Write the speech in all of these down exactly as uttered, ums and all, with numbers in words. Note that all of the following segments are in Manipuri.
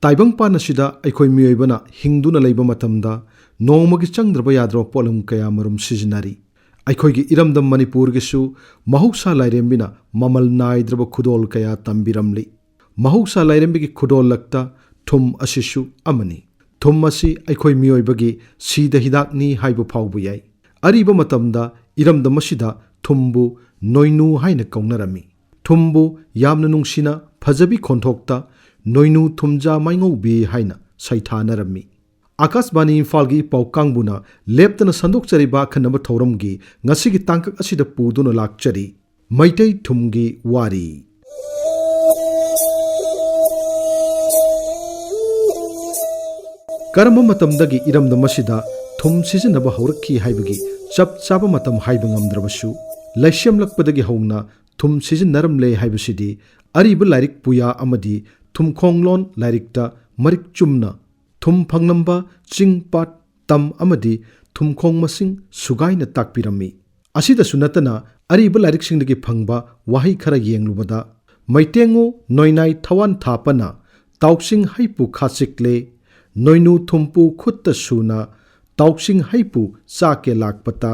ꯇꯥꯏꯕꯪꯄꯥꯟ ꯑꯁꯤꯗ ꯑꯩꯈꯣꯏ ꯃꯤꯑꯣꯏꯕꯅ ꯍꯤꯡꯗꯨꯅ ꯂꯩꯕ ꯃꯇꯝꯗ ꯅꯣꯡꯃꯒꯤ ꯆꯪꯗ꯭ꯔꯕ ꯌꯥꯗ꯭ꯔꯕ ꯄꯣꯠꯂꯝ ꯀꯌꯥ ꯃꯔꯨꯝ ꯁꯤꯖꯤꯟꯅꯔꯤ꯫ ꯑꯩꯈꯣꯏꯒꯤ ꯏꯔꯝꯗꯝ ꯃꯅꯤꯄꯨꯔꯒꯤꯁꯨ ꯃꯍꯧꯁꯥ ꯂꯥꯏꯔꯦꯝꯕꯤꯅ ꯃꯃꯜ ꯅꯥꯏꯗ꯭ꯔꯕ ꯈꯨꯗꯣꯜ ꯀꯌꯥ ꯇꯝꯕꯤꯔꯝꯂꯤ꯫ ꯃꯍꯧꯁꯥ ꯂꯥꯏꯔꯦꯝꯕꯤꯒꯤ ꯈꯨꯗꯣꯜꯂꯛꯇ ꯊꯨꯝ ꯑꯁꯤꯁꯨ ꯑꯃꯅꯤ꯫ ꯊꯨꯝ ꯑꯁꯤ ꯑꯩꯈꯣꯏ ꯃꯤꯑꯣꯏꯕꯒꯤ ꯁꯤꯗ ꯍꯤꯗꯥꯛꯅꯤ ꯍꯥꯏꯕ ꯐꯥꯎꯕ ꯌꯥꯏ꯫ ꯑꯔꯤꯕ ꯃꯇꯝꯗ ꯏꯔꯝꯗꯝ ꯑꯁꯤꯗ ꯊꯨꯝꯕꯨ ꯅꯣꯏꯅꯨ ꯍꯥꯏꯅ ꯀꯧꯅꯔꯝꯃꯤ꯫ ꯊꯨꯝꯕꯨ ꯌꯥꯝꯅ ꯅꯨꯡꯁꯤꯅ ꯐꯖꯕꯤ ꯈꯣꯟꯊꯣꯛꯇ ꯅꯣꯏꯅꯨ ꯊꯨꯝꯖꯥ ꯃꯥꯏꯉꯧꯕꯤ ꯍꯥꯏꯅ ꯁꯩꯊꯥꯅꯔꯝꯃꯤ꯫ ꯑꯥꯀꯥꯁꯕꯥꯅꯤ ꯏꯝꯐꯥꯜꯒꯤ ꯄꯥꯎ ꯀꯥꯡꯕꯨꯅ ꯂꯦꯞꯇꯅ ꯁꯟꯗꯣꯛꯆꯔꯤꯕ ꯑꯈꯟꯅꯕ ꯊꯧꯔꯝꯒꯤ ꯉꯁꯤꯒꯤ ꯇꯥꯡꯀꯛ ꯑꯁꯤꯗ ꯄꯨꯗꯨꯅ ꯂꯥꯛꯆꯔꯤ ꯃꯩꯇꯩ ꯊꯨꯝꯒꯤ ꯋꯥꯔꯤ꯫ ꯀꯔꯝꯕ ꯃꯇꯝꯗꯒꯤ ꯏꯔꯝꯗꯝ ꯑꯁꯤꯗ ꯊꯨꯝ ꯁꯤꯖꯤꯟꯅꯕ ꯍꯧꯔꯛꯈꯤ ꯍꯥꯏꯕꯒꯤ ꯆꯞ ꯆꯥꯕ ꯃꯇꯝ ꯍꯥꯏꯕ ꯉꯝꯗ꯭ꯔꯕꯁꯨ, ꯂꯩꯁꯦꯝꯂꯛꯄꯗꯒꯤ ꯍꯧꯅ ꯊꯨꯝ ꯁꯤꯖꯤꯟꯅꯔꯝꯂꯦ ꯍꯥꯏꯕꯁꯤꯗꯤ ꯑꯔꯤꯕ ꯂꯥꯏꯔꯤꯛ ꯄꯨꯌꯥ ꯑꯃꯗꯤ ꯊꯨꯝꯈꯣꯡꯂꯣꯟ ꯂꯥꯏꯔꯤꯛꯇ ꯃꯔꯤꯛ ꯆꯨꯝꯅ ꯊꯨꯝ ꯐꯪꯂꯝꯕ ꯆꯤꯡ, ꯄꯥꯠ, ꯇꯝ ꯑꯃꯗꯤ ꯊꯨꯝꯈꯣꯡ ꯃꯁꯤꯡ ꯁꯨꯒꯥꯏꯅ ꯇꯥꯛꯄꯤꯔꯝꯃꯤ꯫ ꯑꯁꯤꯗꯁꯨ ꯅꯠꯇꯅ, ꯑꯔꯤꯕ ꯂꯥꯏꯔꯤꯛꯁꯤꯡꯗꯒꯤ ꯐꯪꯕ ꯋꯥꯍꯩ ꯈꯔ ꯌꯦꯡꯂꯨꯕꯗ, "ꯃꯩꯇꯦꯡꯉꯨ ꯅꯣꯏꯅꯥꯏ ꯊꯋꯥꯟ ꯊꯥꯄꯅ, ꯇꯥꯎꯁꯤꯡ ꯍꯩꯄꯨ ꯈꯥꯆꯤꯛꯂꯦ, ꯅꯣꯏꯅꯨ ꯊꯨꯝꯄꯨ ꯈꯨꯠꯇ ꯁꯨꯅ, ꯇꯥꯎꯁꯤꯡ ꯍꯩꯄꯨ ꯆꯥꯀꯦ ꯂꯥꯛꯄꯇ"꯫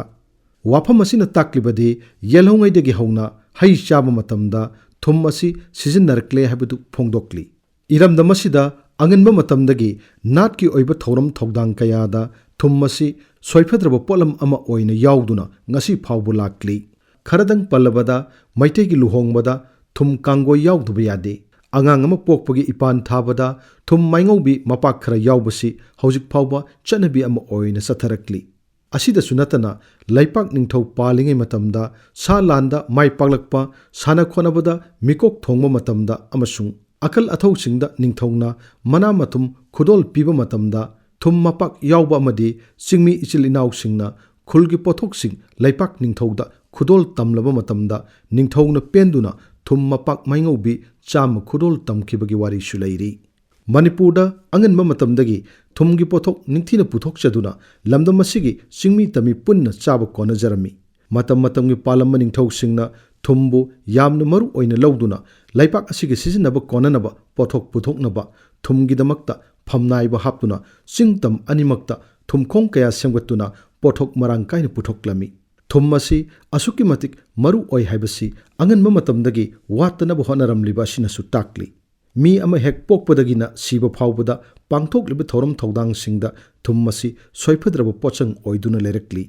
ꯋꯥꯐꯝ ꯑꯁꯤꯅ ꯇꯥꯛꯂꯤꯕꯗꯤ, ꯌꯦꯜꯍꯧꯉꯩꯗꯒꯤ ꯍꯧꯅ ꯍꯩ ꯆꯥꯕ ꯃꯇꯝꯗ ꯊꯨꯝ ꯑꯁꯤ ꯁꯤꯖꯤꯟꯅꯔꯛꯂꯦ ꯍꯥꯏꯕꯗꯨ ꯐꯣꯡꯗꯣꯛꯂꯤ꯫ ꯏꯔꯝꯗꯝ ꯑꯁꯤꯗ ꯑꯉꯟꯕ ꯃꯇꯝꯗꯒꯤ ꯅꯥꯠꯀꯤ ꯑꯣꯏꯕ ꯊꯧꯔꯝ ꯊꯧꯗꯥꯡ ꯀꯌꯥꯗ ꯊꯨꯝ ꯑꯁꯤ ꯁꯣꯏꯐꯗ꯭ꯔꯕ ꯄꯣꯠꯂꯝ ꯑꯃ ꯑꯣꯏꯅ ꯌꯥꯎꯗꯨꯅ ꯉꯁꯤ ꯐꯥꯎꯕ ꯂꯥꯛꯂꯤ꯫ ꯈꯔꯗꯪ ꯄꯜꯂꯕꯗ, ꯃꯩꯇꯩꯒꯤ ꯂꯨꯍꯣꯡꯕꯗ ꯊꯨꯝ ꯀꯥꯡꯒꯣꯏ ꯌꯥꯎꯗꯕ ꯌꯥꯗꯦ꯫ ꯑꯉꯥꯡ ꯑꯃ ꯄꯣꯛꯄꯒꯤ ꯏꯄꯥꯟ ꯊꯥꯕꯗ ꯊꯨꯝ ꯃꯥꯏꯉꯧꯕꯤ ꯃꯄꯥꯛ ꯈꯔ ꯌꯥꯎꯕꯁꯤ ꯍꯧꯖꯤꯛ ꯐꯥꯎꯕ ꯆꯠꯅꯕꯤ ꯑꯃ ꯑꯣꯏꯅ ꯆꯠꯊꯔꯛꯂꯤ꯫ ꯑꯁꯤꯗꯁꯨ ꯅꯠꯇꯅ, ꯂꯩꯄꯥꯛ ꯅꯤꯡꯊꯧ ꯄꯥꯜꯂꯤꯉꯩ ꯃꯇꯝꯗ ꯁꯥ ꯂꯥꯟꯗ ꯃꯥꯏ ꯄꯥꯛꯂꯛꯄ, ꯁꯥꯟꯅ ꯈꯣꯠꯅꯕꯗ ꯃꯤꯀꯣꯛ ꯊꯣꯡꯕ ꯃꯇꯝꯗ ꯑꯃꯁꯨꯡ ꯑꯀꯜ ꯑꯊꯧꯁꯤꯡꯗ ꯅꯤꯡꯊꯧꯅ ꯃꯅꯥ ꯃꯊꯨꯝ ꯈꯨꯗꯣꯜ ꯄꯤꯕ ꯃꯇꯝꯗ ꯊꯨꯝ ꯃꯄꯥꯛ ꯌꯥꯎꯕ ꯑꯃꯗꯤ ꯆꯤꯡꯃꯤ ꯏꯆꯤꯜ ꯏꯅꯥꯎꯁꯤꯡꯅ ꯈꯨꯜꯒꯤ ꯄꯣꯠꯊꯣꯛꯁꯤꯡ ꯂꯩꯄꯥꯛ ꯅꯤꯡꯊꯧꯗ ꯈꯨꯗꯣꯜ ꯇꯝꯂꯕ ꯃꯇꯝꯗ ꯅꯤꯡꯊꯧꯅ ꯄꯦꯟꯗꯨꯅ ꯊꯨꯝ ꯃꯄꯥꯛ ꯃꯥꯏꯉꯧꯕꯤ ꯆꯥꯝꯃ ꯈꯨꯗꯣꯜ ꯇꯝꯈꯤꯕꯒꯤ ꯋꯥꯔꯤꯁꯨ ꯂꯩꯔꯤ꯫ ꯃꯅꯤꯄꯨꯔꯗ ꯑꯉꯟꯕ ꯃꯇꯝꯗꯒꯤ ꯊꯨꯝꯒꯤ ꯄꯣꯠꯊꯣꯛ ꯅꯤꯡꯊꯤꯅ ꯄꯨꯊꯣꯛꯆꯗꯨꯅ ꯂꯝꯗꯝ ꯑꯁꯤꯒꯤ ꯆꯤꯡꯃꯤ ꯇꯝꯃꯤ ꯄꯨꯟꯅ ꯆꯥꯕ ꯀꯣꯟꯅꯖꯔꯝꯃꯤ꯫ ꯃꯇꯝ ꯃꯇꯝꯒꯤ ꯄꯥꯜꯂꯝꯕ ꯅꯤꯡꯊꯧꯁꯤꯡꯅ ꯊꯨꯝꯕꯨ ꯌꯥꯝꯅ ꯃꯔꯨ ꯑꯣꯏꯅ ꯂꯧꯗꯨꯅ ꯂꯩꯕꯥꯛ ꯑꯁꯤꯒꯤ ꯁꯤꯖꯤꯟꯅꯕ ꯀꯣꯟꯅꯅꯕ ꯄꯣꯠꯊꯣꯛ ꯄꯨꯊꯣꯛꯅꯕ ꯊꯨꯝꯒꯤꯗꯃꯛꯇ ꯐꯝꯅꯥꯏꯕ ꯍꯥꯞꯇꯨꯅ ꯆꯤꯡ ꯇꯝ ꯑꯅꯤꯃꯛꯇ ꯊꯨꯝꯈꯣꯡ ꯀꯌꯥ ꯁꯦꯝꯒꯠꯇꯨꯅ ꯄꯣꯠꯊꯣꯛ ꯃꯔꯥꯡ ꯀꯥꯏꯅ ꯄꯨꯊꯣꯛꯂꯝꯃꯤ꯫ ꯊꯨꯝ ꯑꯁꯤ ꯑꯁꯨꯛꯀꯤ ꯃꯇꯤꯛ ꯃꯔꯨ ꯑꯣꯏ ꯍꯥꯏꯕꯁꯤ ꯑꯉꯟꯕ ꯃꯇꯝꯗꯒꯤ ꯋꯥꯠꯇꯅꯕ ꯍꯣꯠꯅꯔꯝꯂꯤꯕ ꯑꯁꯤꯅꯁꯨ ꯇꯥꯛꯂꯤ꯫ ꯃꯤ ꯑꯃ ꯍꯦꯛ ꯄꯣꯛꯄꯗꯒꯤꯅ ꯁꯤꯕ ꯐꯥꯎꯕꯗ ꯄꯥꯡꯊꯣꯛꯂꯤꯕ ꯊꯧꯔꯝ ꯊꯧꯗꯥꯡꯁꯤꯡꯗ ꯊꯨꯝ ꯑꯁꯤ ꯁꯣꯏꯐꯗ꯭ꯔꯕ ꯄꯣꯠꯆꯪ ꯑꯣꯏꯗꯨꯅ ꯂꯩꯔꯛꯂꯤ꯫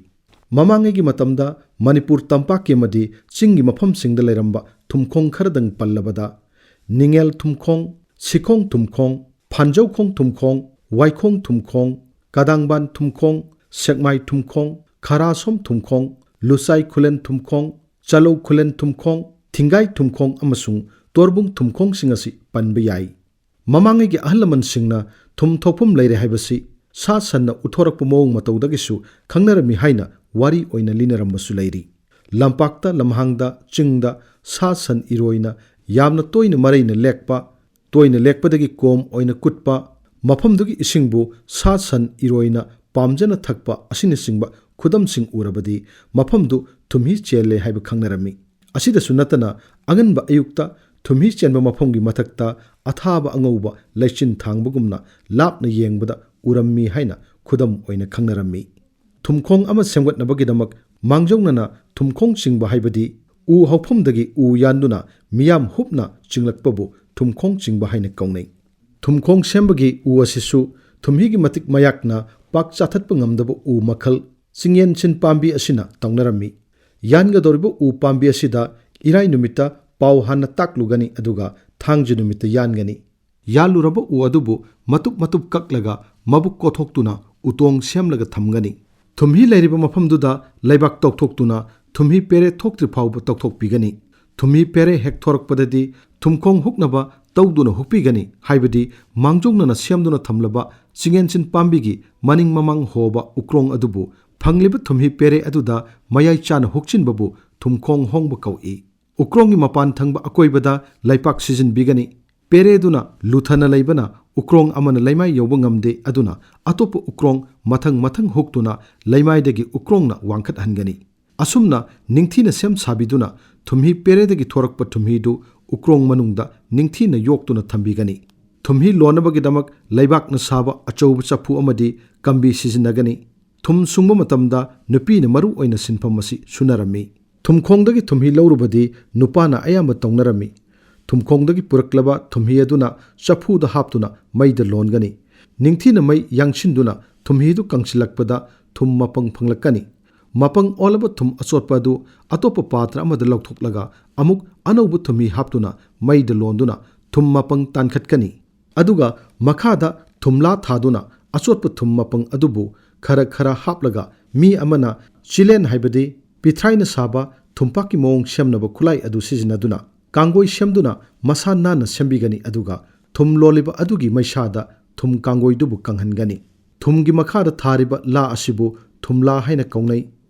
ꯃꯃꯥꯡꯉꯩꯒꯤ ꯃꯇꯝꯗ ꯃꯅꯤꯄꯨꯔ ꯇꯝꯄꯥꯛꯀꯤ ꯑꯃꯗꯤ ꯆꯤꯡꯒꯤ ꯃꯐꯝꯁꯤꯡꯗ ꯂꯩꯔꯝꯕ ꯊꯨꯝꯈꯣꯡ ꯈꯔꯗꯪ ꯄꯜꯂꯕꯗ, ꯅꯤꯡꯉꯦꯜ ꯊꯨꯝꯈꯣꯡ, ꯁꯤꯈꯣꯡ ꯊꯨꯝꯈꯣꯡ, ꯐꯥꯟꯖꯧꯈꯣꯡ ꯊꯨꯝꯈꯣꯡ, ꯋꯥꯏꯈꯣꯡ ꯊꯨꯝꯈꯣꯡ, ꯀꯥꯗꯥꯡꯕꯥꯟ ꯊꯨꯝꯈꯣꯡ, ꯁꯦꯛꯃꯥꯏ ꯊꯨꯝꯈꯣꯡ, ꯈꯔꯥꯁꯣꯝ ꯊꯨꯝꯈꯣꯡ, ꯂꯨꯁꯥꯏ ꯈꯨꯂꯦꯟ ꯊꯨꯝꯈꯣꯡ, ꯆꯂꯧ ꯈꯨꯂꯦꯟ ꯊꯨꯝꯈꯣꯡ, ꯊꯤꯡꯒꯥꯏ ꯊꯨꯝꯈꯣꯡ ꯑꯃꯁꯨꯡ ꯇꯣꯔꯕꯨꯡ ꯊꯨꯝꯈꯣꯡꯁꯤꯡ ꯑꯁꯤ ꯄꯟꯕ ꯌꯥꯏ꯫ ꯃꯃꯥꯡꯉꯩꯒꯤ ꯑꯍꯜ ꯂꯃꯟꯁꯤꯡꯅ ꯊꯨꯝ ꯊꯣꯛꯐꯝ ꯂꯩꯔꯦ ꯍꯥꯏꯕꯁꯤ ꯁꯥ ꯁꯟꯅ ꯎꯠꯊꯣꯔꯛꯄ ꯃꯑꯣꯡ ꯃꯇꯧꯗꯒꯤꯁꯨ ꯈꯪꯅꯔꯝꯃꯤ ꯍꯥꯏꯅ ꯋꯥꯔꯤ ꯑꯣꯏꯅ ꯂꯤꯅꯔꯝꯕꯁꯨ ꯂꯩꯔꯤ꯫ ꯂꯝꯄꯥꯛꯇ, ꯂꯝꯍꯥꯡꯗ, ꯆꯤꯡꯗ ꯁꯥ ꯁꯟ ꯏꯔꯣꯏꯅ ꯌꯥꯝꯅ ꯇꯣꯏꯅ ꯃꯔꯩꯅ ꯂꯦꯛꯄ, ꯇꯣꯏꯅ ꯂꯦꯛꯄꯗꯒꯤ ꯀꯣꯝ ꯑꯣꯏꯅ ꯀꯨꯠꯄ, ꯃꯐꯝꯗꯨꯒꯤ ꯏꯁꯤꯡꯕꯨ ꯁꯥ ꯁꯟ ꯏꯔꯣꯏꯅ ꯄꯥꯝꯖꯅ ꯊꯛꯄ ꯑꯁꯤꯅꯆꯤꯡꯕ ꯈꯨꯗꯝꯁꯤꯡ ꯎꯔꯕꯗꯤ ꯃꯐꯝꯗꯨ ꯊꯨꯝꯍꯤ ꯆꯦꯜꯂꯦ ꯍꯥꯏꯕ ꯈꯪꯅꯔꯝꯃꯤ꯫ ꯑꯁꯤꯗꯁꯨ ꯅꯠꯇꯅ ꯑꯉꯟꯕ ꯑꯌꯨꯛꯇ ꯊꯨꯝꯍꯤ ꯆꯦꯟꯕ ꯃꯐꯝꯒꯤ ꯃꯊꯛꯇ ꯑꯊꯥꯕ ꯑꯉꯧꯕ ꯂꯩꯆꯤꯟ ꯊꯥꯡꯕꯒꯨꯝꯅ ꯂꯥꯞꯅ ꯌꯦꯡꯕꯗ ꯎꯔꯝꯃꯤ ꯍꯥꯏꯅ ꯈꯨꯗꯝ ꯑꯣꯏꯅ ꯈꯪꯅꯔꯝꯃꯤ꯫ ꯊꯨꯝꯈꯣꯡ ꯑꯃ ꯁꯦꯝꯒꯠꯅꯕꯒꯤꯗꯃꯛ ꯃꯥꯡꯖꯧꯅꯅ ꯊꯨꯝꯈꯣꯡ ꯆꯤꯡꯕ ꯍꯥꯏꯕꯗꯤ ꯎ ꯍꯧꯐꯝꯗꯒꯤ ꯎ ꯌꯥꯟꯗꯨꯅ ꯃꯤꯌꯥꯝ ꯍꯨꯞꯅ ꯆꯤꯡꯂꯛꯄꯕꯨ ꯊꯨꯝꯈꯣꯡ ꯆꯤꯡꯕ ꯍꯥꯏꯅ ꯀꯧꯅꯩ꯫ ꯊꯨꯝꯈꯣꯡ ꯁꯦꯝꯕꯒꯤ ꯎ ꯑꯁꯤꯁꯨ ꯊꯨꯝꯍꯤꯒꯤ ꯃꯇꯤꯛ ꯃꯌꯥꯛꯅ ꯄꯥꯛ ꯆꯥꯊꯠꯄ ꯉꯝꯗꯕ ꯎ ꯃꯈꯜ ꯆꯤꯡꯌꯦꯟꯁꯤꯟ ꯄꯥꯝꯕꯤ ꯑꯁꯤꯅ ꯇꯧꯅꯔꯝꯃꯤ꯫ ꯌꯥꯟꯒꯗꯧꯔꯤꯕ ꯎ ꯄꯥꯝꯕꯤ ꯑꯁꯤꯗ ꯏꯔꯥꯏ ꯅꯨꯃꯤꯠꯇ ꯄꯥꯎ ꯍꯥꯟꯅ ꯇꯥꯛꯂꯨꯒꯅꯤ, ꯑꯗꯨꯒ ꯊꯥꯡꯖ ꯅꯨꯃꯤꯠꯇ ꯌꯥꯟꯒꯅꯤ꯫ ꯌꯥꯜꯂꯨꯔꯕ ꯎ ꯑꯗꯨꯕꯨ ꯃꯇꯨꯞ ꯃꯇꯨꯞ ꯀꯛꯂꯒ ꯃꯕꯨꯛ ꯀꯣꯊꯣꯛꯇꯨꯅ ꯎꯇꯣꯡ ꯁꯦꯝꯂꯒ ꯊꯝꯒꯅꯤ꯫ ꯊꯨꯝꯍꯤ ꯂꯩꯔꯤꯕ ꯃꯐꯝꯗꯨꯗ ꯂꯩꯕꯥꯛ ꯇꯧꯊꯣꯛꯇꯨꯅ ꯊꯨꯝꯍꯤ ꯄꯦꯔꯦ ꯊꯣꯛꯇ꯭ꯔꯤ ꯐꯥꯎꯕ ꯇꯧꯊꯣꯛꯄꯤꯒꯅꯤ꯫ ꯊꯨꯝꯍꯤ ꯄꯦꯔꯦ ꯍꯦꯛ ꯊꯣꯔꯛꯄꯗꯗꯤ ꯊꯨꯝꯈꯣꯡ ꯍꯨꯛꯅꯕ ꯇꯧꯗꯨꯅ ꯍꯨꯛꯄꯤꯒꯅꯤ, ꯍꯥꯏꯕꯗꯤ ꯃꯥꯡꯖꯧꯅꯅ ꯁꯦꯝꯗꯨꯅ ꯊꯝꯂꯕ ꯆꯤꯡꯌꯦꯟꯁꯤꯟ ꯄꯥꯝꯕꯤꯒꯤ ꯃꯅꯤꯡ ꯃꯃꯥꯡ ꯍꯣꯕ ꯎꯀ꯭ꯔꯣꯡ ꯑꯗꯨꯕꯨ ꯐꯪꯂꯤꯕ ꯊꯨꯝꯍꯤ ꯄꯦꯔꯦ ꯑꯗꯨꯗ ꯃꯌꯥꯏ ꯆꯥꯅ ꯍꯨꯛꯆꯤꯟꯕꯕꯨ ꯊꯨꯝꯈꯣꯡ ꯍꯣꯡꯕ ꯀꯧꯏ꯫ ꯎꯀ꯭ꯔꯣꯡꯒꯤ ꯃꯄꯥꯟ ꯊꯪꯕ ꯑꯀꯣꯏꯕꯗ ꯂꯩꯄꯥꯛ ꯁꯤꯖꯤꯟꯕꯤꯒꯅꯤ꯫ ꯄꯦꯔꯦꯗꯨꯅ ꯂꯨꯊꯅ ꯂꯩꯕꯅ ꯎꯀ꯭ꯔꯣꯡ ꯑꯃꯅ ꯂꯩꯃꯥꯏ ꯌꯧꯕ ꯉꯝꯗꯦ, ꯑꯗꯨꯅ ꯑꯇꯣꯞꯄ ꯎꯀ꯭ꯔꯣꯡ ꯃꯊꯪ ꯃꯊꯪ ꯍꯨꯛꯇꯨꯅ ꯂꯩꯃꯥꯏꯗꯒꯤ ꯎꯀ꯭ꯔꯣꯡꯅ ꯋꯥꯡꯈꯠꯍꯟꯒꯅꯤ꯫ ꯑꯁꯨꯝꯅ ꯅꯤꯡꯊꯤꯅ ꯁꯦꯝ ꯁꯥꯕꯤꯗꯨꯅ ꯊꯨꯝꯍꯤ ꯄꯦꯔꯦꯗꯒꯤ ꯊꯣꯔꯛꯄ ꯊꯨꯝꯍꯤꯗꯨ ꯎꯀ꯭ꯔꯣꯡ ꯃꯅꯨꯡꯗ ꯅꯤꯡꯊꯤꯅ ꯌꯣꯛꯇꯨꯅ ꯊꯝꯕꯤꯒꯅꯤ꯫ ꯊꯨꯝꯍꯤ ꯂꯣꯟꯅꯕꯒꯤꯗꯃꯛ ꯂꯩꯕꯥꯛꯅ ꯁꯥꯕ ꯑꯆꯧꯕ ꯆꯐꯨ ꯑꯃꯗꯤ ꯀꯝꯕꯤ ꯁꯤꯖꯤꯟꯅꯒꯅꯤ꯫ ꯊꯨꯝ ꯁꯨꯡꯕ ꯃꯇꯝꯗ ꯅꯨꯄꯤꯅ ꯃꯔꯨ ꯑꯣꯏꯅ ꯁꯤꯟꯐꯝ ꯑꯁꯤ ꯁꯨꯅꯔꯝꯃꯤ꯫ ꯊꯨꯝꯈꯣꯡꯗꯒꯤ ꯊꯨꯝꯍꯤ ꯂꯧꯔꯨꯕꯗꯤ ꯅꯨꯄꯥꯅ ꯑꯌꯥꯝꯕ ꯇꯧꯅꯔꯝꯃꯤ꯫ ꯊꯨꯝꯈꯣꯡꯗꯒꯤ ꯄꯨꯔꯛꯂꯕ ꯊꯨꯝꯍꯤ ꯑꯗꯨꯅ ꯆꯐꯨꯗ ꯍꯥꯞꯇꯨꯅ ꯃꯩꯗ ꯂꯣꯟꯒꯅꯤ꯫ ꯅꯤꯡꯊꯤꯅ ꯃꯩ ꯌꯥꯡꯁꯤꯟꯗꯨꯅ ꯊꯨꯝꯍꯤꯗꯨ ꯀꯪꯁꯤꯜꯂꯛꯄꯗ ꯊꯨꯝ ꯃꯄꯪ ꯐꯪꯂꯛꯀꯅꯤ꯫ ꯃꯄꯪ ꯑꯣꯜꯂꯕ ꯊꯨꯝ ꯑꯆꯣꯠꯄ ꯑꯗꯨ ꯑꯇꯣꯞꯄ ꯄꯥꯇ꯭ꯔ ꯑꯃꯗ ꯂꯧꯊꯣꯛꯂꯒ ꯑꯃꯨꯛ ꯑꯅꯧꯕ ꯊꯨꯝꯍꯤ ꯍꯥꯞꯇꯨꯅ ꯃꯩꯗ ꯂꯣꯟꯗꯨꯅ ꯊꯨꯝ ꯃꯄꯪ ꯇꯥꯟꯈꯠꯀꯅꯤ꯫ ꯑꯗꯨꯒ ꯃꯈꯥꯗ ꯊꯨꯝꯂꯥ ꯊꯥꯗꯨꯅ ꯑꯆꯣꯠꯄ ꯊꯨꯝ ꯃꯄꯪ ꯑꯗꯨꯕꯨ ꯈꯔ ꯈꯔ ꯍꯥꯞꯂꯒ ꯃꯤ ꯑꯃꯅ ꯆꯤꯂꯦꯟ, ꯍꯥꯏꯕꯗꯤ ꯄꯤꯊ꯭ꯔꯥꯏꯅ ꯁꯥꯕ ꯊꯨꯝꯄꯥꯛꯀꯤ ꯃꯑꯣꯡ ꯁꯦꯝꯅꯕ ꯈꯨꯠꯂꯥꯏ ꯑꯗꯨ ꯁꯤꯖꯤꯟꯅꯗꯨꯅ ꯀꯥꯡꯒꯣꯏ ꯁꯦꯝꯗꯨꯅ ꯃꯁꯥ ꯅꯥꯟꯅ ꯁꯦꯝꯕꯤꯒꯅꯤ꯫ ꯑꯗꯨꯒ ꯊꯨꯝ ꯂꯣꯜꯂꯤꯕ ꯑꯗꯨꯒꯤ ꯃꯩꯁꯥꯗ ꯊꯨꯝ ꯀꯥꯡꯒꯣꯏꯗꯨꯕꯨ ꯀꯪꯍꯟꯒꯅꯤ꯫ ꯊꯨꯝꯒꯤ ꯃꯈꯥꯗ ꯊꯥꯔꯤꯕ ꯂꯥ ꯑꯁꯤꯕꯨ ꯊꯨꯝꯂꯥ ꯍꯥꯏꯅ ꯀꯧꯅꯩ꯫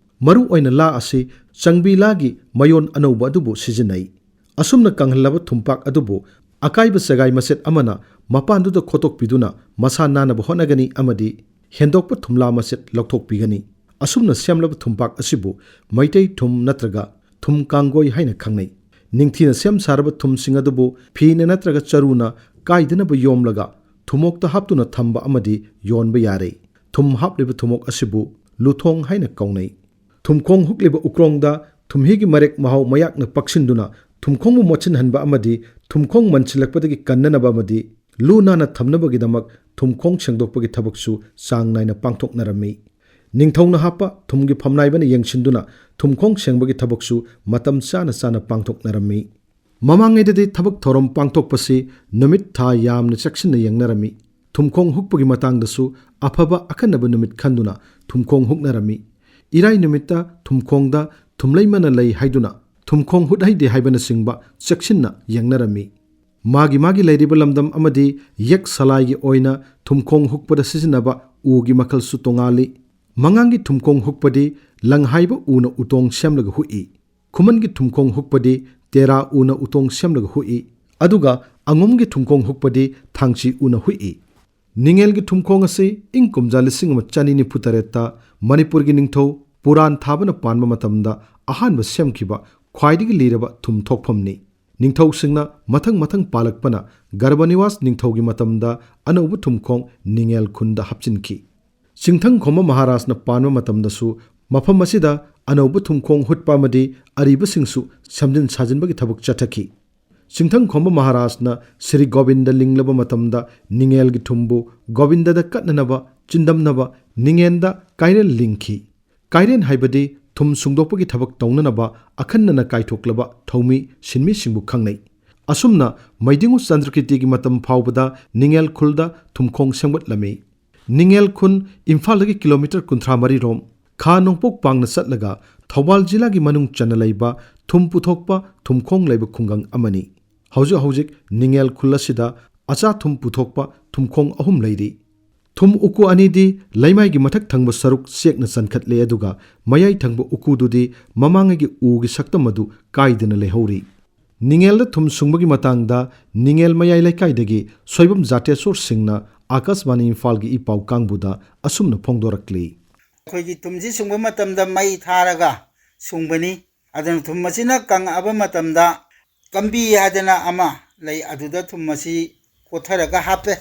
ꯃꯔꯨ ꯑꯣꯏꯅ ꯂꯥ ꯑꯁꯤ ꯆꯪꯕꯤ ꯂꯥꯒꯤ ꯃꯌꯣꯟ ꯑꯅꯧꯕ ꯑꯗꯨꯕꯨ ꯁꯤꯖꯤꯟꯅꯩ꯫ ꯑꯁꯨꯝꯅ ꯀꯪꯍꯜꯂꯕ ꯊꯨꯝꯄꯥꯛ ꯑꯗꯨꯕꯨ ꯑꯀꯥꯏꯕ ꯆꯒꯥꯏ ꯃꯆꯦꯠ ꯑꯃꯅ ꯃꯄꯥꯟꯗꯨꯗ ꯈꯣꯠꯇꯣꯛꯄꯤꯗꯨꯅ ꯃꯁꯥ ꯅꯥꯟꯅꯕ ꯍꯣꯠꯅꯒꯅꯤ ꯑꯃꯗꯤ ꯍꯦꯟꯗꯣꯛꯄ ꯊꯨꯝꯂꯥ ꯃꯆꯦꯠ ꯂꯧꯊꯣꯛꯄꯤꯒꯅꯤ꯫ ꯑꯁꯨꯝꯅ ꯁꯦꯝꯂꯕ ꯊꯨꯝꯄꯥꯛ ꯑꯁꯤꯕꯨ ꯃꯩꯇꯩ ꯊꯨꯝ ꯅꯠꯇ꯭ꯔꯒ ꯊꯨꯝ ꯀꯥꯡꯒꯣꯏ ꯍꯥꯏꯅ ꯈꯪꯅꯩ꯫ ꯅꯤꯡꯊꯤꯅ ꯁꯦꯝ ꯁꯥꯔꯕ ꯊꯨꯝꯁꯤꯡ ꯑꯗꯨꯕꯨ ꯐꯤꯅ ꯅꯠꯇ꯭ꯔꯒ ꯆꯔꯨꯅ ꯀꯥꯏꯗꯅꯕ ꯌꯣꯝꯂꯒ ꯊꯨꯃꯣꯛꯇ ꯍꯥꯞꯇꯨꯅ ꯊꯝꯕ ꯑꯃꯗꯤ ꯌꯣꯟꯕ ꯌꯥꯔꯦ꯫ ꯊꯨꯝ ꯍꯥꯞꯂꯤꯕ ꯊꯨꯃꯣꯛ ꯑꯁꯤꯕꯨ ꯂꯨꯊꯣꯡ ꯍꯥꯏꯅ ꯀꯧꯅꯩ꯫ ꯊꯨꯝꯈꯣꯡ ꯍꯨꯛꯂꯤꯕ ꯎꯀ꯭ꯔꯣꯡꯗ ꯊꯨꯝꯍꯤꯒꯤ ꯃꯔꯦꯛ ꯃꯍꯥꯎ ꯃꯌꯥꯛꯅ ꯄꯛꯁꯤꯟꯗꯨꯅ ꯊꯨꯝꯈꯣꯡꯕꯨ ꯃꯣꯠꯁꯤꯟꯍꯟꯕ ꯑꯃꯗꯤ ꯊꯨꯝꯈꯣꯡ ꯃꯟꯁꯤꯜꯂꯛꯄꯗꯒꯤ ꯀꯟꯅꯅꯕ ꯑꯃꯗꯤ ꯂꯨ ꯅꯥꯟꯅ ꯊꯝꯅꯕꯒꯤꯗꯃꯛ ꯊꯨꯝꯈꯣꯡ ꯁꯦꯡꯗꯣꯛꯄꯒꯤ ꯊꯕꯛꯁꯨ ꯆꯥꯡ ꯅꯥꯏꯅ ꯄꯥꯡꯊꯣꯛꯅꯔꯝꯃꯤ꯫ ꯅꯤꯡꯊꯧꯅ ꯍꯥꯞꯄ ꯊꯨꯝꯒꯤ ꯐꯝꯅꯥꯏꯕꯅ ꯌꯦꯡꯁꯤꯟꯗꯨꯅ ꯊꯨꯝꯈꯣꯡ ꯁꯦꯡꯕꯒꯤ ꯊꯕꯛꯁꯨ ꯃꯇꯝ ꯆꯥꯅ ꯆꯥꯅ ꯄꯥꯡꯊꯣꯛꯅꯔꯝꯃꯤ꯫ ꯃꯃꯥꯡꯉꯩꯗꯗꯤ ꯊꯕꯛ ꯊꯧꯔꯝ ꯄꯥꯡꯊꯣꯛꯄꯁꯤ ꯅꯨꯃꯤꯠ ꯊꯥ ꯌꯥꯝꯅ ꯆꯦꯛꯁꯤꯟꯅ ꯌꯦꯡꯅꯔꯝꯃꯤ꯫ ꯊꯨꯝꯈꯣꯡ ꯍꯨꯛꯄꯒꯤ ꯃꯇꯥꯡꯗꯁꯨ ꯑꯐꯕ ꯑꯈꯟꯅꯕ ꯅꯨꯃꯤꯠ ꯈꯟꯗꯨꯅ ꯊꯨꯝꯈꯣꯡ ꯍꯨꯛꯅꯔꯝꯃꯤ꯫ ꯏꯔꯥꯏ ꯅꯨꯃꯤꯠꯇ ꯊꯨꯝꯈꯣꯡꯗ ꯊꯨꯝꯂꯩꯃꯅ ꯂꯩ ꯍꯥꯏꯗꯨꯅ ꯊꯨꯝꯈꯣꯡ ꯍꯨꯠꯍꯩꯗꯦ ꯍꯥꯏꯕꯅꯆꯤꯡꯕ ꯆꯦꯛꯁꯤꯟꯅ ꯌꯦꯡꯅꯔꯝꯃꯤ꯫ ꯃꯥꯒꯤ ꯃꯥꯒꯤ ꯂꯩꯔꯤꯕ ꯂꯝꯗꯝ ꯑꯃꯗꯤ ꯌꯦꯛ ꯁꯂꯥꯏꯒꯤ ꯑꯣꯏꯅ ꯊꯨꯝꯈꯣꯡ ꯍꯨꯛꯄꯗ ꯁꯤꯖꯤꯟꯅꯕ ꯎꯒꯤ ꯃꯈꯜꯁꯨ ꯇꯣꯉꯥꯜꯂꯤ꯫ ꯃꯉꯥꯡꯒꯤ ꯊꯨꯝꯈꯣꯡ ꯍꯨꯛꯄꯗꯤ ꯂꯪꯍꯥꯏꯕ ꯎꯅ ꯎꯇꯣꯡ ꯁꯦꯝꯂꯒ ꯍꯨꯛꯏ꯫ ꯈꯨꯃꯟꯒꯤ ꯊꯨꯝꯈꯣꯡ ꯍꯨꯛꯄꯗꯤ ꯇꯦꯔꯥ ꯎꯅ ꯎꯇꯣꯡ ꯁꯦꯝꯂꯒ ꯍꯨꯛꯏ꯫ ꯑꯗꯨꯒ ꯑꯉꯨꯝꯒꯤ ꯊꯨꯝꯈꯣꯡ ꯍꯨꯛꯄꯗꯤ ꯊꯥꯡꯆꯤ ꯎꯅ ꯍꯨꯛꯏ꯫ ꯅꯤꯡꯉꯦꯜꯒꯤ ꯊꯨꯝꯈꯣꯡ ꯑꯁꯤ ꯏꯪ ꯀꯨꯝꯖꯥ ꯂꯤꯁꯤꯡ ꯑꯃ ꯆꯅꯤ ꯅꯤꯐꯨ ꯇꯔꯦꯠꯇ ꯃꯅꯤꯄꯨꯔꯒꯤ ꯅꯤꯡꯊꯧ ꯄꯨꯔꯥꯟ ꯊꯥꯕꯅ ꯄꯥꯟꯕ ꯃꯇꯝꯗ ꯑꯍꯥꯟꯕ ꯁꯦꯝꯈꯤꯕ ꯈ꯭ꯋꯥꯏꯗꯒꯤ ꯂꯤꯔꯕ ꯊꯨꯝ ꯊꯣꯛꯐꯝꯅꯤ꯫ ꯅꯤꯡꯊꯧꯁꯤꯡꯅ ꯃꯊꯪ ꯃꯊꯪ ꯄꯥꯜꯂꯛꯄꯅ ꯒꯔꯕꯅꯤꯋꯥꯁ ꯅꯤꯡꯊꯧꯒꯤ ꯃꯇꯝꯗ ꯑꯅꯧꯕ ꯊꯨꯝꯈꯣꯡ ꯅꯤꯡꯉꯦꯜ ꯈꯨꯟꯗ ꯍꯥꯞꯆꯤꯟꯈꯤ꯫ ꯆꯤꯡꯊꯪ ꯈꯣꯝꯕ ꯃꯍꯥꯔꯥꯖꯅ ꯄꯥꯟꯕ ꯃꯇꯝꯗꯁꯨ ꯃꯐꯝ ꯑꯁꯤꯗ ꯑꯅꯧꯕ ꯊꯨꯝꯈꯣꯡ ꯍꯨꯠꯄ ꯑꯃꯗꯤ ꯑꯔꯤꯕꯁꯤꯡꯁꯨ ꯁꯦꯝꯖꯤꯟ ꯁꯥꯖꯤꯟꯕꯒꯤ ꯊꯕꯛ ꯆꯠꯊꯈꯤ꯫ ꯆꯤꯡꯊꯪ ꯈꯣꯝꯕ ꯃꯍꯥꯔꯥꯖꯅ ꯁ꯭ꯔꯤ ꯒꯣꯕꯤꯟꯗ ꯂꯤꯡꯂꯕ ꯃꯇꯝꯗ ꯅꯤꯡꯉꯦꯜꯒꯤ ꯊꯨꯝꯕꯨ ꯒꯣꯕꯤꯟꯗꯗ ꯀꯠꯅꯅꯕ ꯆꯤꯟꯗꯝꯅꯕ ꯅꯤꯡꯉꯦꯟꯗ ꯀꯥꯏꯔꯦꯟ ꯂꯤꯡꯈꯤ꯫ ꯀꯥꯏꯔꯦꯟ ꯍꯥꯏꯕꯗꯤ ꯊꯨꯝ ꯁꯨꯡꯗꯣꯛꯄꯒꯤ ꯊꯕꯛ ꯇꯧꯅꯅꯕ ꯑꯈꯟꯅꯅ ꯀꯥꯏꯊꯣꯛꯂꯕ ꯊꯧꯃꯤ ꯁꯤꯟꯃꯤꯁꯤꯡꯕꯨ ꯈꯪꯅꯩ꯫ ꯑꯁꯨꯝꯅ ꯃꯩꯗꯤꯡꯉꯨ ꯆꯟꯗ꯭ꯔꯀꯤꯔꯇꯤꯒꯤ ꯃꯇꯝ ꯐꯥꯎꯕꯗ ꯅꯤꯡꯉꯦꯜ ꯈꯨꯜꯗ ꯊꯨꯝꯈꯣꯡ ꯁꯦꯝꯒꯠꯂꯝꯃꯤ꯫ ꯅꯤꯡꯉꯦꯜ ꯈꯨꯟ ꯏꯝꯐꯥꯜꯗꯒꯤ ꯀꯤꯂꯣꯃꯤꯇꯔ ꯀꯨꯟꯊ꯭ꯔꯥ ꯃꯔꯤ ꯔꯣꯝ ꯈꯥ ꯅꯣꯡꯄꯣꯛ ꯄꯥꯡꯅ ꯆꯠꯂꯒ ꯊꯧꯕꯥꯜ ꯖꯤꯂꯥꯒꯤ ꯃꯅꯨꯡ ꯆꯟꯅ ꯂꯩꯕ ꯊꯨꯝ ꯄꯨꯊꯣꯛꯄ ꯊꯨꯝꯈꯣꯡ ꯂꯩꯕ ꯈꯨꯡꯒꯪ ꯑꯃꯅꯤ꯫ ꯍꯧꯖꯤꯛ ꯍꯧꯖꯤꯛ ꯅꯤꯡꯉꯦꯜ ꯈꯨꯜ ꯑꯁꯤꯗ ꯑꯆꯥ ꯊꯨꯝ ꯄꯨꯊꯣꯛꯄ ꯊꯨꯝꯈꯣꯡ ꯑꯍꯨꯝ ꯂꯩꯔꯤ꯫ ꯊꯨꯝ ꯎꯀꯨ ꯑꯅꯤꯗꯤ ꯂꯩꯃꯥꯏꯒꯤ ꯃꯊꯛ ꯊꯪꯕ ꯁꯔꯨꯛ ꯆꯦꯛꯅ ꯆꯟꯈꯠꯂꯦ, ꯑꯗꯨꯒ ꯃꯌꯥꯏ ꯊꯪꯕ ꯎꯀꯨꯗꯨꯗꯤ ꯃꯃꯥꯡꯉꯩꯒꯤ ꯎꯒꯤ ꯁꯛꯇꯝ ꯑꯗꯨ ꯀꯥꯏꯗꯅ ꯂꯩꯍꯧꯔꯤ꯫ ꯅꯤꯡꯉꯦꯜꯗ ꯊꯨꯝ ꯁꯨꯡꯕꯒꯤ ꯃꯇꯥꯡꯗ ꯅꯤꯡꯉꯦꯜ ꯃꯌꯥꯏ ꯂꯩꯀꯥꯏꯗꯒꯤ ꯁꯣꯏꯕꯝ ꯖꯥꯇꯦꯁꯣꯔ ꯁꯤꯡꯅ ꯑꯥꯀꯥꯁꯕꯥꯅꯤ ꯏꯝꯐꯥꯜꯒꯤ ꯏ ꯄꯥꯎ ꯀꯥꯡꯕꯨꯗ ꯑꯁꯨꯝꯅ ꯐꯣꯡꯗꯣꯔꯛꯂꯤ꯫ ꯑꯩꯈꯣꯏꯒꯤ ꯊꯨꯝꯁꯤ ꯁꯨꯡꯕ ꯃꯇꯝꯗ ꯃꯩ ꯊꯥꯔꯒ ꯁꯨꯡꯕꯅꯤ꯫ ꯑꯗꯨꯅ ꯊꯨꯝ ꯑꯁꯤꯅ ꯀꯪꯉꯛꯑꯕ ꯃꯇꯝꯗ ꯀꯝꯕꯤ ꯍꯥꯏꯗꯅ ꯑꯃ ꯂꯩ, ꯑꯗꯨꯗ ꯊꯨꯝ ꯑꯁꯤ ꯀꯣꯠꯊꯔꯒ ꯍꯥꯞꯄꯦ꯫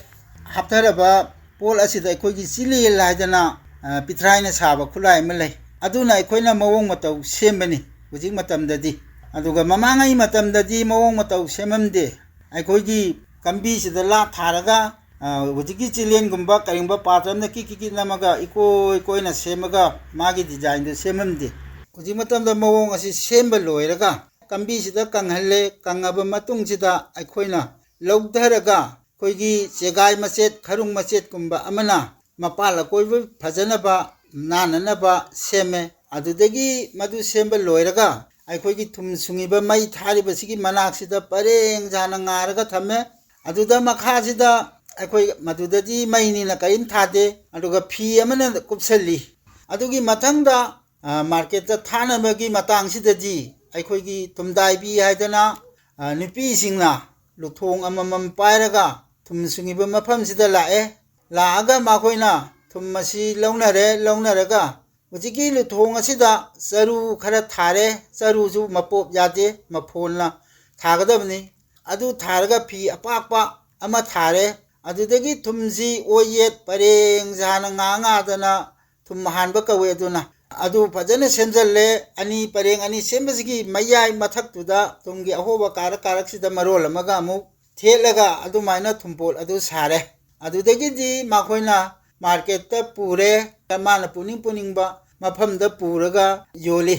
ꯍꯥꯞꯊꯔꯕ ꯄꯣꯠ ꯑꯁꯤꯗ ꯑꯩꯈꯣꯏꯒꯤ ꯆꯤꯂꯦꯜ ꯍꯥꯏꯗꯅ, ꯑ, ꯄꯤꯊ꯭ꯔꯥꯏꯅ ꯁꯥꯕ ꯈꯨꯠꯂꯥꯏ ꯑꯃ ꯂꯩ꯫ ꯑꯗꯨꯅ ꯑꯩꯈꯣꯏꯅ ꯃꯑꯣꯡ ꯃꯇꯧ ꯁꯦꯝꯕꯅꯤ ꯍꯧꯖꯤꯛ ꯃꯇꯝꯗꯗꯤ꯫ ꯑꯗꯨꯒ ꯃꯃꯥꯡꯉꯩ ꯃꯇꯝꯗꯗꯤ ꯃꯑꯣꯡ ꯃꯇꯧ ꯁꯦꯝꯃꯝꯗꯦ꯫ ꯑꯩꯈꯣꯏꯒꯤ ꯀꯝꯕꯤꯁꯤꯗ ꯂꯥ ꯊꯥꯔꯒ, ꯑ, ꯍꯧꯖꯤꯛꯀꯤ ꯆꯤꯂꯦꯟꯒꯨꯝꯕ ꯀꯔꯤꯒꯨꯝꯕ ꯄꯥꯇ꯭ꯔ ꯑꯃꯗ ꯀꯤꯛ ꯀꯤꯛ ꯀꯤꯛ ꯅꯝꯃꯒ ꯏꯀꯣꯏ ꯀꯣꯏꯅ ꯁꯦꯝꯃꯒ ꯃꯥꯒꯤ ꯗꯤꯖꯥꯏꯟꯗꯨ ꯁꯦꯝꯃꯝꯗꯦ꯫ ꯍꯧꯖꯤꯛ ꯃꯇꯝꯗ ꯃꯑꯣꯡ ꯑꯁꯤ ꯁꯦꯝꯕ ꯂꯣꯏꯔꯒ ꯀꯝꯕꯤꯁꯤꯗ ꯀꯪꯍꯜꯂꯦ꯫ ꯀꯪꯉꯕ ꯃꯇꯨꯡꯁꯤꯗ ꯑꯩꯈꯣꯏꯅ ꯂꯧꯊꯔꯒ ꯑꯩꯈꯣꯏꯒꯤ ꯆꯦꯒꯥꯏ ꯃꯆꯦꯠ, ꯈꯔꯨꯡ ꯃꯆꯦꯠꯀꯨꯝꯕ ꯑꯃꯅ ꯃꯄꯥꯜ ꯑꯀꯣꯏꯕ ꯐꯖꯅꯕ, ꯅꯥꯟꯅꯅꯕ ꯁꯦꯝꯃꯦ꯫ ꯑꯗꯨꯗꯒꯤ ꯃꯗꯨ ꯁꯦꯝꯕ ꯂꯣꯏꯔꯒ ꯑꯩꯈꯣꯏꯒꯤ ꯊꯨꯝ ꯁꯨꯡꯉꯤꯕ ꯃꯩ ꯊꯥꯔꯤꯕꯁꯤꯒꯤ ꯃꯅꯥꯛꯁꯤꯗ ꯄꯔꯦꯡ ꯁꯥꯅ ꯉꯥꯔꯒ ꯊꯝꯃꯦ꯫ ꯑꯗꯨꯗ ꯃꯈꯥꯁꯤꯗ ꯑꯩꯈꯣꯏ ꯃꯗꯨꯗꯗꯤ ꯃꯩꯅꯤꯅ ꯀꯔꯤꯝ ꯊꯥꯗꯦ꯫ ꯑꯗꯨꯒ ꯐꯤ ꯑꯃꯅ ꯀꯨꯞꯁꯜꯂꯤ꯫ ꯑꯗꯨꯒꯤ ꯃꯊꯪꯗ, ꯑ, ꯃꯥꯔꯀꯦꯠꯇ ꯊꯥꯅꯕꯒꯤ ꯃꯇꯥꯡꯁꯤꯗꯗꯤ ꯑꯩꯈꯣꯏꯒꯤ ꯊꯨꯝꯗꯥꯏꯕꯤ ꯍꯥꯏꯗꯅ, ꯑ, ꯅꯨꯄꯤꯁꯤꯡꯅ ꯂꯨꯊꯣꯡ ꯑꯃꯃꯝ ꯄꯥꯏꯔꯒ ꯊꯨꯝ ꯁꯨꯡꯉꯤꯕ ꯃꯐꯝꯁꯤꯗ ꯂꯥꯛꯑꯦ꯫ ꯂꯥꯛꯑꯒ ꯃꯈꯣꯏꯅ ꯊꯨꯝ ꯑꯁꯤ ꯂꯧꯅꯔꯦ꯫ ꯂꯧꯅꯔꯒ ꯍꯧꯖꯤꯛꯀꯤ ꯂꯨꯊꯣꯡ ꯑꯁꯤꯗ ꯆꯔꯨ ꯈꯔ ꯊꯥꯔꯦ꯫ ꯆꯔꯨꯁꯨ ꯃꯄꯣꯞ ꯌꯥꯗꯦ, ꯃꯐꯣꯜꯅ ꯊꯥꯒꯗꯕꯅꯤ꯫ ꯑꯗꯨ ꯊꯥꯔꯒ ꯐꯤ ꯑꯄꯥꯛꯄ ꯑꯃ ꯊꯥꯔꯦ꯫ ꯑꯗꯨꯗꯒꯤ ꯊꯨꯝꯁꯤ ꯑꯣꯏꯌꯦꯠ ꯄꯔꯦꯡ ꯁꯥꯅ ꯉꯥ ꯉꯥꯗꯅ ꯊꯨꯝ ꯍꯥꯟꯕ ꯀꯧꯋꯦ꯫ ꯑꯗꯨꯅ ꯑꯗꯨ ꯐꯖꯅ ꯁꯦꯝꯖꯜꯂꯦ꯫ ꯑꯅꯤ ꯄꯔꯦꯡ ꯑꯅꯤ ꯁꯦꯝꯕꯁꯤꯒꯤ ꯃꯌꯥꯏ ꯃꯊꯛꯇꯨꯗ ꯊꯨꯝꯒꯤ ꯑꯍꯣꯕ ꯀꯥꯔꯛ ꯀꯥꯔꯛꯁꯤꯗ ꯃꯔꯣꯜ ꯑꯃꯒ ꯑꯃꯨꯛ ꯊꯦꯠꯂꯒ ꯑꯗꯨꯃꯥꯏꯅ ꯊꯨꯝꯄꯣꯠ ꯑꯗꯨ ꯁꯥꯔꯦ꯫ ꯑꯗꯨꯗꯒꯤꯗꯤ ꯃꯈꯣꯏꯅ ꯃꯥꯔꯀꯦꯠꯇ ꯄꯨꯔꯦ꯫ ꯃꯥꯅ ꯄꯨꯅꯤꯡ ꯄꯨꯅꯤꯡꯕ ꯃꯐꯝꯗ ꯄꯨꯔꯒ ꯌꯣꯜꯂꯤ꯫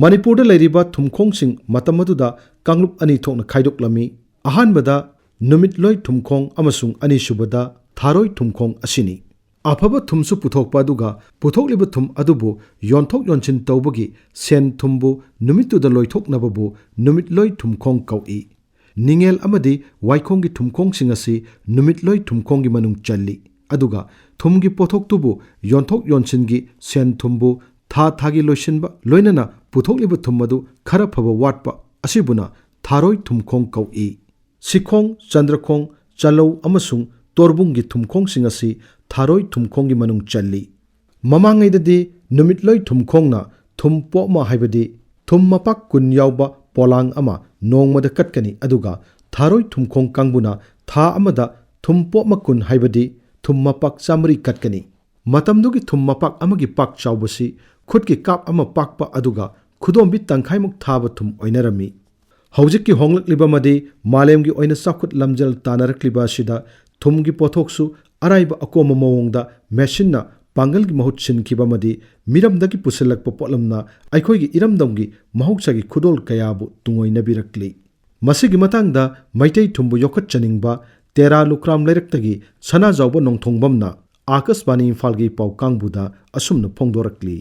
ꯃꯅꯤꯄꯨꯔꯗ ꯂꯩꯔꯤꯕ ꯊꯨꯝꯈꯣꯡꯁꯤꯡ ꯃꯇꯝ ꯑꯗꯨꯗ ꯀꯥꯡꯂꯨꯞ ꯑꯅꯤ ꯊꯣꯛꯅ ꯈꯥꯏꯗꯣꯛꯂꯝꯃꯤ꯫ ꯑꯍꯥꯟꯕꯗ ꯅꯨꯃꯤꯠꯂꯣꯏ ꯊꯨꯝꯈꯣꯡ ꯑꯃꯁꯨꯡ ꯑꯅꯤꯁꯨꯕꯗ ꯊꯥꯔꯣꯏ ꯊꯨꯝꯈꯣꯡ ꯑꯁꯤꯅꯤ꯫ ꯑꯐꯕ ꯊꯨꯝꯁꯨ ꯄꯨꯊꯣꯛꯄ, ꯑꯗꯨꯒ ꯄꯨꯊꯣꯛꯂꯤꯕ ꯊꯨꯝ ꯑꯗꯨꯕꯨ ꯌꯣꯟꯊꯣꯛ ꯌꯣꯟꯁꯤꯟ ꯇꯧꯕꯒꯤ ꯁꯦꯟ ꯊꯨꯝꯕꯨ ꯅꯨꯃꯤꯠꯇꯨꯗ ꯂꯣꯏꯊꯣꯛꯅꯕꯕꯨ ꯅꯨꯃꯤꯠꯂꯣꯏ ꯊꯨꯝꯈꯣꯡ ꯀꯧꯏ꯫ ꯅꯤꯡꯉꯦꯜ ꯑꯃꯗꯤ ꯋꯥꯏꯈꯣꯡꯒꯤ ꯊꯨꯝꯈꯣꯡꯁꯤꯡ ꯑꯁꯤ ꯅꯨꯃꯤꯠꯂꯣꯏ ꯊꯨꯝꯈꯣꯡꯒꯤ ꯃꯅꯨꯡ ꯆꯜꯂꯤ꯫ ꯑꯗꯨꯒ ꯊꯨꯝꯒꯤ ꯄꯣꯠꯊꯣꯛꯇꯨꯕꯨ ꯌꯣꯟꯊꯣꯛ ꯌꯣꯟꯁꯤꯟꯒꯤ ꯁꯦꯟ ꯊꯨꯝꯕꯨ ꯊꯥ ꯊꯥꯒꯤ ꯂꯣꯏꯁꯤꯟꯕ, ꯂꯣꯏꯅꯅ ꯄꯨꯊꯣꯛꯂꯤꯕ ꯊꯨꯝ ꯑꯗꯨ ꯈꯔ ꯐꯕ ꯋꯥꯠꯄ ꯑꯁꯤꯕꯨꯅ ꯊꯥꯔꯣꯏ ꯊꯨꯝꯈꯣꯡ ꯀꯧꯏ꯫ ꯁꯤꯈꯣꯡ, ꯆꯟꯗ꯭ꯔꯈꯣꯡ, ꯆꯂꯧ ꯑꯃꯁꯨꯡ ꯇꯣꯔꯕꯨꯡꯒꯤ ꯊꯨꯝꯈꯣꯡꯁꯤꯡ ꯑꯁꯤ ꯊꯥꯔꯣꯏ ꯊꯨꯝꯈꯣꯡꯒꯤ ꯃꯅꯨꯡ ꯆꯜꯂꯤ꯫ ꯃꯃꯥꯡꯉꯩꯗꯗꯤ ꯅꯨꯃꯤꯠꯂꯣꯏ ꯊꯨꯝꯈꯣꯡꯅ ꯊꯨꯝ ꯄꯣꯛꯃ ꯍꯥꯏꯕꯗꯤ ꯊꯨꯝ ꯃꯄꯥꯛ ꯀꯨꯟ ꯌꯥꯎꯕ ꯄꯣꯂꯥꯡ ꯑꯃ ꯅꯣꯡꯃꯗ ꯀꯠꯀꯅꯤ, ꯑꯗꯨꯒ ꯊꯥꯔꯣꯏ ꯊꯨꯝꯈꯣꯡ ꯀꯥꯡꯕꯨꯅ ꯊꯥ ꯑꯃꯗ ꯊꯨꯝ ꯄꯣꯛꯃ ꯀꯨꯟ ꯍꯥꯏꯕꯗꯤ ꯊꯨꯝ ꯃꯄꯥꯛ ꯆꯥꯃꯔꯤ ꯀꯠꯀꯅꯤ꯫ ꯃꯇꯝꯗꯨꯒꯤ ꯊꯨꯝ ꯃꯄꯥꯛ ꯑꯃꯒꯤ ꯄꯥꯛ ꯆꯥꯎꯕꯁꯤ ꯈꯨꯠꯀꯤ ꯀꯥꯞ ꯑꯃ ꯄꯥꯛꯄ ꯑꯗꯨꯒ ꯈꯨꯗꯣꯝꯕꯤ ꯇꯪꯈꯥꯏꯃꯨꯛ ꯊꯥꯕ ꯊꯨꯝ ꯑꯣꯏꯅꯔꯝꯃꯤ꯫ ꯍꯧꯖꯤꯛꯀꯤ ꯍꯣꯡꯂꯛꯂꯤꯕ ꯑꯃꯗꯤ ꯃꯥꯂꯦꯝꯒꯤ ꯑꯣꯏꯅ ꯆꯥꯎꯈꯠ ꯂꯝꯖꯦꯜ ꯇꯥꯟꯅꯔꯛꯂꯤꯕ ꯑꯁꯤꯗ ꯊꯨꯝꯒꯤ ꯄꯣꯠꯊꯣꯛꯁꯨ ꯑꯔꯥꯏꯕ ꯑꯀꯣꯝꯕ ꯃꯑꯣꯡꯗ ꯃꯦꯁꯤꯟꯅ ꯄꯥꯡꯒꯜꯒꯤ ꯃꯍꯨꯠ ꯁꯤꯟꯈꯤꯕ ꯑꯃꯗꯤ ꯃꯤꯔꯝꯗꯒꯤ ꯄꯨꯁꯤꯜꯂꯛꯄ ꯄꯣꯠꯂꯝꯅ ꯑꯩꯈꯣꯏꯒꯤ ꯏꯔꯝꯗꯝꯒꯤ ꯃꯍꯧꯁꯥꯒꯤ ꯈꯨꯗꯣꯜ ꯀꯌꯥꯕꯨ ꯇꯨꯡꯑꯣꯏꯅꯕꯤꯔꯛꯂꯤ꯫ ꯃꯁꯤꯒꯤ ꯃꯇꯥꯡꯗ ꯃꯩꯇꯩ ꯊꯨꯝꯕꯨ ꯌꯣꯛꯈꯠꯆꯅꯤꯡꯕ ꯇꯦꯔꯥ ꯂꯨꯀ꯭ꯔꯥꯝ ꯂꯩꯔꯛꯇꯒꯤ ꯁꯅꯥꯖꯥꯎꯕ ꯅꯣꯡꯊꯣꯡꯕꯝꯅ ꯑꯥꯀꯥꯁꯕꯥꯅꯤ ꯏꯝꯐꯥꯜꯒꯤ ꯄꯥꯎ ꯀꯥꯡꯕꯨꯗ ꯑꯁꯨꯝꯅ ꯐꯣꯡꯗꯣꯔꯛꯂꯤ꯫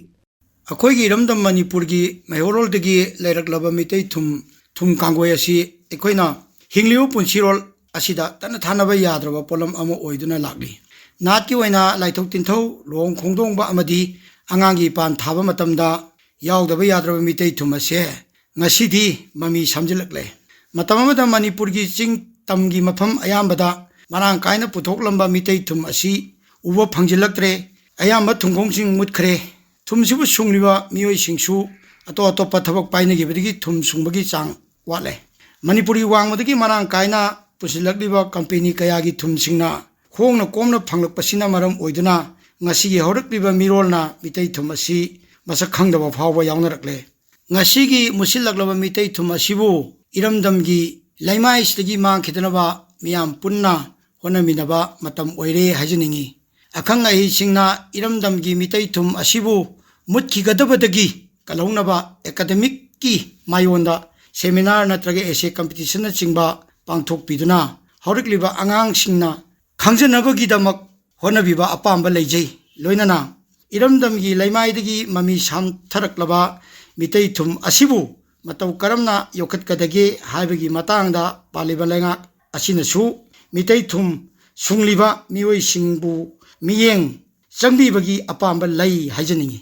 ꯑꯩꯈꯣꯏꯒꯤ ꯏꯔꯝꯗꯝ ꯃꯅꯤꯄꯨꯔꯒꯤ ꯃꯩꯍꯧꯔꯣꯜꯗꯒꯤ ꯂꯩꯔꯛꯂꯕ ꯃꯤꯇꯩ ꯊꯨꯝ, ꯊꯨꯝ ꯀꯥꯡꯒꯣꯏ ꯑꯁꯤ ꯑꯩꯈꯣꯏꯅ ꯍꯤꯡꯂꯤꯕ ꯄꯨꯟꯁꯤꯔꯣꯜ ꯑꯁꯤꯗ ꯇꯠꯅ ꯊꯥꯅꯕ ꯌꯥꯗ꯭ꯔꯕ ꯄꯣꯠꯂꯝ ꯑꯃ ꯑꯣꯏꯗꯨꯅ ꯂꯥꯛꯂꯤ꯫ ꯅꯥꯠꯀꯤ ꯑꯣꯏꯅ ꯂꯥꯏꯊꯣꯛ ꯇꯤꯟꯊꯧ, ꯂꯨꯍꯣꯡ ꯈꯣꯡꯗꯣꯡꯕ ꯑꯃꯗꯤ ꯑꯉꯥꯡꯒꯤ ꯏꯄꯥꯟ ꯊꯥꯕ ꯃꯇꯝꯗ ꯌꯥꯎꯗꯕ ꯌꯥꯗ꯭ꯔꯕ ꯃꯤꯇꯩ ꯊꯨꯝ ꯑꯁꯦ ꯉꯁꯤꯗꯤ ꯃꯃꯤ ꯁꯥꯝꯖꯤꯜꯂꯛꯂꯦ꯫ ꯃꯇꯝ ꯑꯃꯗ ꯃꯅꯤꯄꯨꯔꯒꯤ ꯆꯤꯡ ꯇꯝꯒꯤ ꯃꯐꯝ ꯑꯌꯥꯝꯕꯗ ꯃꯔꯥꯡ ꯀꯥꯏꯅ ꯄꯨꯊꯣꯛꯂꯝꯕ ꯃꯤꯇꯩ ꯊꯨꯝ ꯑꯁꯤ ꯎꯕ ꯐꯪꯖꯤꯜꯂꯛꯇ꯭ꯔꯦ꯫ ꯑꯌꯥꯝꯕ ꯊꯨꯝꯈꯣꯡꯁꯤꯡ ꯃꯨꯠꯈ꯭ꯔꯦ꯫ ꯊꯨꯝꯁꯤꯕꯨ ꯁꯨꯡꯂꯤꯕ ꯃꯤꯑꯣꯏꯁꯤꯡꯁꯨ ꯑꯇꯣꯞ ꯑꯇꯣꯞꯄ ꯊꯕꯛ ꯄꯥꯏꯅꯈꯤꯕꯗꯒꯤ ꯊꯨꯝ ꯁꯨꯡꯕꯒꯤ ꯆꯥꯡ ꯋꯥꯠꯂꯦ꯫ ꯃꯅꯤꯄꯨꯔꯤ ꯋꯥꯡꯃꯗꯒꯤ ꯃꯔꯥꯡ ꯀꯥꯏꯅ ꯄꯨꯁꯤꯜꯂꯛꯂꯤꯕ ꯀꯝꯄꯦꯅꯤ ꯀꯌꯥꯒꯤ ꯊꯨꯝꯁꯤꯡꯅ ꯍꯣꯡꯅ ꯀꯣꯝꯅ ꯐꯪꯂꯛꯄꯁꯤꯅ ꯃꯔꯝ ꯑꯣꯏꯗꯨꯅ ꯉꯁꯤꯒꯤ ꯍꯧꯔꯛꯂꯤꯕ ꯃꯤꯔꯣꯜꯅ ꯃꯤꯇꯩ ꯊꯨꯝ ꯑꯁꯤ ꯃꯁꯛ ꯈꯪꯗꯕ ꯐꯥꯎꯕ ꯌꯥꯎꯅꯔꯛꯂꯦ꯫ ꯉꯁꯤꯒꯤ ꯃꯨꯠꯁꯤꯜꯂꯛꯂꯕ ꯃꯤꯇꯩ ꯊꯨꯝ ꯑꯁꯤꯕꯨ ꯏꯔꯝꯗꯝꯒꯤ ꯂꯩꯃꯥꯏꯁꯤꯗꯒꯤ ꯃꯥꯡꯈꯤꯗꯅꯕ ꯃꯤꯌꯥꯝ ꯄꯨꯟꯅ ꯍꯣꯠꯅꯃꯤꯟꯅꯕ ꯃꯇꯝ ꯑꯣꯏꯔꯦ ꯍꯥꯏꯖꯅꯤꯡꯏ꯫ ꯑꯈꯪ ꯑꯍꯩꯁꯤꯡꯅ ꯏꯔꯝꯗꯝꯒꯤ ꯃꯤꯇꯩ ꯊꯨꯝ ꯑꯁꯤꯕꯨ ꯃꯨꯠꯈꯤꯒꯗꯕꯗꯒꯤ ꯀꯜꯍꯧꯅꯕ ꯑꯦꯀꯥꯗꯃꯤꯛꯀꯤ ꯃꯥꯏꯌꯣꯟꯗ ꯁꯦꯃꯤꯅꯥꯔ ꯅꯠꯇ꯭ꯔꯒ essay competitionꯅꯆꯤꯡꯕ ꯄꯥꯡꯊꯣꯛꯄꯤꯗꯨꯅ ꯍꯧꯔꯛꯂꯤꯕ ꯑꯉꯥꯡꯁꯤꯡꯅ ꯈꯪꯖꯅꯕꯒꯤꯗꯃꯛ ꯍꯣꯠꯅꯕꯤꯕ ꯑꯄꯥꯝꯕ ꯂꯩꯖꯩ꯫ ꯂꯣꯏꯅꯅ ꯏꯔꯝꯗꯝꯒꯤ ꯂꯩꯃꯥꯏꯗꯒꯤ ꯃꯃꯤ ꯁꯥꯝꯊꯔꯛꯂꯕ ꯃꯤꯇꯩ ꯊꯨꯝ ꯑꯁꯤꯕꯨ ꯃꯇꯧ ꯀꯔꯝꯅ ꯌꯣꯛꯈꯠꯀꯗꯒꯦ ꯍꯥꯏꯕꯒꯤ ꯃꯇꯥꯡꯗ ꯄꯥꯜꯂꯤꯕ ꯂꯩꯉꯥꯛ ꯑꯁꯤꯅꯁꯨ ꯃꯤꯇꯩ ꯊꯨꯝ ꯁꯨꯡꯂꯤꯕ ꯃꯤꯑꯣꯏꯁꯤꯡꯕꯨ ꯃꯤꯠꯌꯦꯡ ꯆꯪꯕꯤꯕꯒꯤ ꯑꯄꯥꯝꯕ ꯂꯩ ꯍꯥꯏꯖꯅꯤꯡꯏ꯫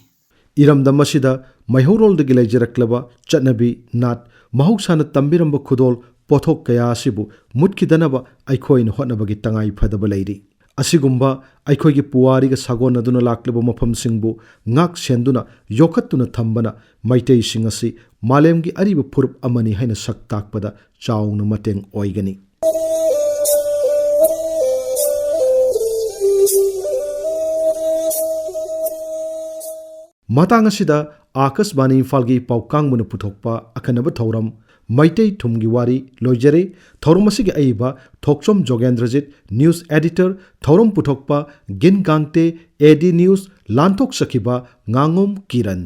ꯏꯔꯝꯗꯝ ꯑꯁꯤꯗ ꯃꯩꯍꯧꯔꯣꯜꯗꯒꯤ ꯂꯩꯖꯔꯛꯂꯕ ꯆꯠꯅꯕꯤ, ꯅꯥꯠ, ꯃꯍꯧꯁꯥꯅ ꯇꯝꯕꯤꯔꯝꯕ ꯈꯨꯗꯣꯜ, ꯄꯣꯠꯊꯣꯛ ꯀꯌꯥ ꯑꯁꯤꯕꯨ ꯃꯨꯠꯈꯤꯗꯅꯕ ꯑꯩꯈꯣꯏꯅ ꯍꯣꯠꯅꯕꯒꯤ ꯇꯉꯥꯏ ꯐꯗꯕ ꯂꯩꯔꯤ꯫ ꯑꯁꯤꯒꯨꯝꯕ ꯑꯩꯈꯣꯏꯒꯤ ꯄꯨꯋꯥꯔꯤꯒ ꯁꯥꯒꯣꯟꯅꯗꯨꯅ ꯂꯥꯛꯂꯤꯕ ꯃꯐꯝꯁꯤꯡꯕꯨ ꯉꯥꯛ ꯁꯦꯟꯗꯨꯅ ꯌꯣꯛꯈꯠꯇꯨꯅ ꯊꯝꯕꯅ ꯃꯩꯇꯩꯁꯤꯡ ꯑꯁꯤ ꯃꯥꯂꯦꯝꯒꯤ ꯑꯔꯤꯕ ꯐꯨꯔꯨꯞ ꯑꯃꯅꯤ ꯍꯥꯏꯅ ꯁꯛ ꯇꯥꯛꯄꯗ ꯆꯥꯎꯅ ꯃꯇꯦꯡ ꯑꯣꯏꯒꯅꯤ꯫ ꯃꯇꯥꯡ ꯑꯁꯤꯗ ꯑꯥꯀꯥꯁꯕꯥꯅꯤ ꯏꯝꯐꯥꯜꯒꯤ ꯄꯥꯎ ꯀꯥꯡꯕꯨꯅ ꯄꯨꯊꯣꯛꯄ ꯑꯈꯟꯅꯕ ꯊꯧꯔꯝ ꯃꯩꯇꯩ ꯊꯨꯝꯒꯤ ꯋꯥꯔꯤ ꯂꯣꯏꯖꯔꯦ꯫ ꯊꯧꯔꯝ ꯑꯁꯤꯒꯤ ꯑꯏꯕ ꯊꯣꯛꯆꯣꯝ ꯖꯣꯒꯦꯟꯗ꯭ꯔꯖꯤꯠ, news editor, ꯊꯧꯔꯝ ꯄꯨꯊꯣꯛꯄ ꯒꯤꯟ ꯒꯥꯡꯇꯦ, AD news, ꯂꯥꯟꯊꯣꯛꯆꯈꯤꯕ ꯉꯥꯉꯣꯝ ꯀꯤꯔꯟ꯫